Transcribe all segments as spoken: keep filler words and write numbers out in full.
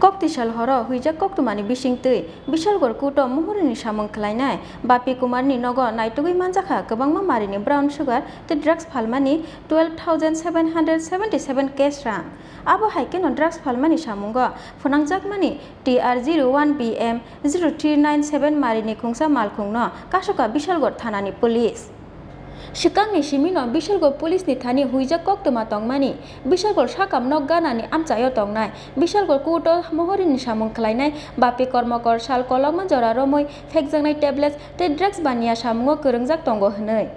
Koktwsal horo huijak koktwmani bisingtwi Bishalgarh kuto muhurini samung khlainai Bapi Kumarni nogo naitugwi manjakha kwbangma marini brown sugar tei drugs phalmani twelve thousand seven hundred seventy seven cash rang. Abo hai kheno drugs phalmani samungo phwnangjakmani T R zero one B M zero three nine seven marini khungsa malkhungno kasoka Bishalgarh thanani police. Swkangni simino Bishalgarh police ni thani huijak koktwma tongmani, Bishalgarh sakam nok ganani amchaio tongnai Bishalgarh kuto muhurini samung khlainai Bapi Kormokor sal kolokma jora romwi phekjaknai tablets tei drugs baniya samungo kwrwngjak tongo hwnwi.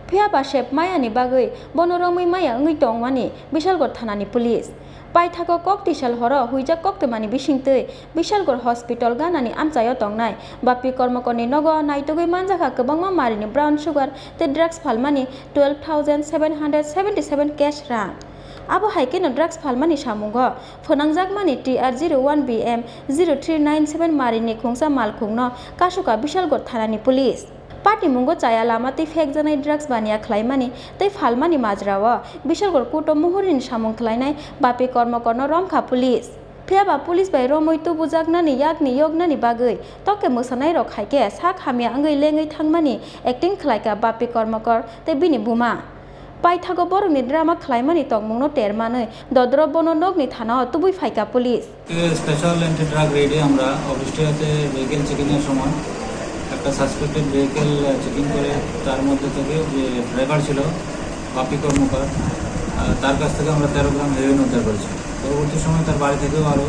Phiyaba sep mayani bagwi bono romwi maya wngwi tongmani Bishalgarh thanani police. Paithago koktwsal horo huijak koktwmani bisingtwi Bishalgarh hospital ganani amchaio tongnai Bapi Kormokorni nogo naitugwi manjakha kwbangma marini brown sugar tei drugs phalmani twelve thousand seven hundred seventy seven cash rang. Abo hai kheno drugs phalmani samungo phwnangjakmani T R zero one B M zero three nine seven marini khungsa malkhungno kasoka Bishalgarh thanani police. Patimungo chaya lama tei phekjaknai drugs baniya khlaimani tei phalmani majrao Bishalgarh kuto muhurini samung khlainai Bapi Kormokorno romkha police. Phiyaba police bai romwi tubujaknani yakni yoknani bagwi toke mwsanairok hai khe sak hamya wngwi lengwi thangmani acting khlaikha Bapi Kormokor tei bini buma. Paithago borokni drama khlaimani tongmungno ter manwi dodro bono nokni thanao tubui phaikha police. Special anti drug raid-এ আমরা অফিসটিয়াতে ভেহিকেল চেকিংয়ের সময় একটা suspected vehicle checking করে তার মধ্যে থেকে যে ড্রাইভার ছিল বাপি কর্মকার, আহ, তার কাছ থেকে আমরা তেরো গ্রাম হেরোইন উদ্ধার করেছি। পরবর্তী সময় তার বাড়ি থেকেও আরও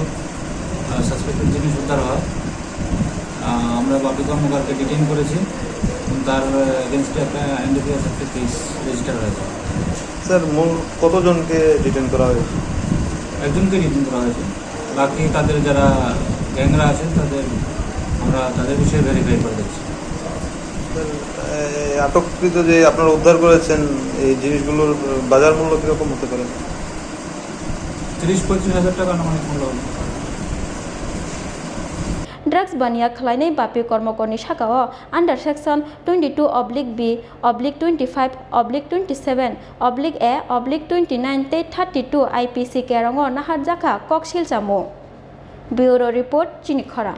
সাসপেক্টেড জিনিস উদ্ধার হয়। আহ, আমরা বাপি কর্মকারকে ডিটেইন করেছি এবং তার এগেনস্টে একটা এনডিপিএস একটা কেস রেজিস্টার হয়েছে। স্যার, মোট কতজনকে ডিটেইন করা হয়েছে? একজনকে ডিটেইন করা হয়েছে। বাকি তাদের যারা গ্যাংরা আছে, তাদের, আমরা তাদের বিষয়ে ভেরিফাই করে দেখছি। স্যার, এই আটককৃত যে আপনারা উদ্ধার করেছেন, এই জিনিসগুলোর বাজার মূল্য কীরকম হতে পারে? তিরিশ পঁয়ত্রিশ হাজার টাকা আনুমানিক মূল্য হবে। Drugs baniya khlainai Bapi Kormokorni sakao under section twenty two oblique B oblique twenty five oblique twenty seven oblique A oblique twenty nine tei thirty two I P C kerongo naharjakha kok silchamung. Bureau Report, Chini Khorang.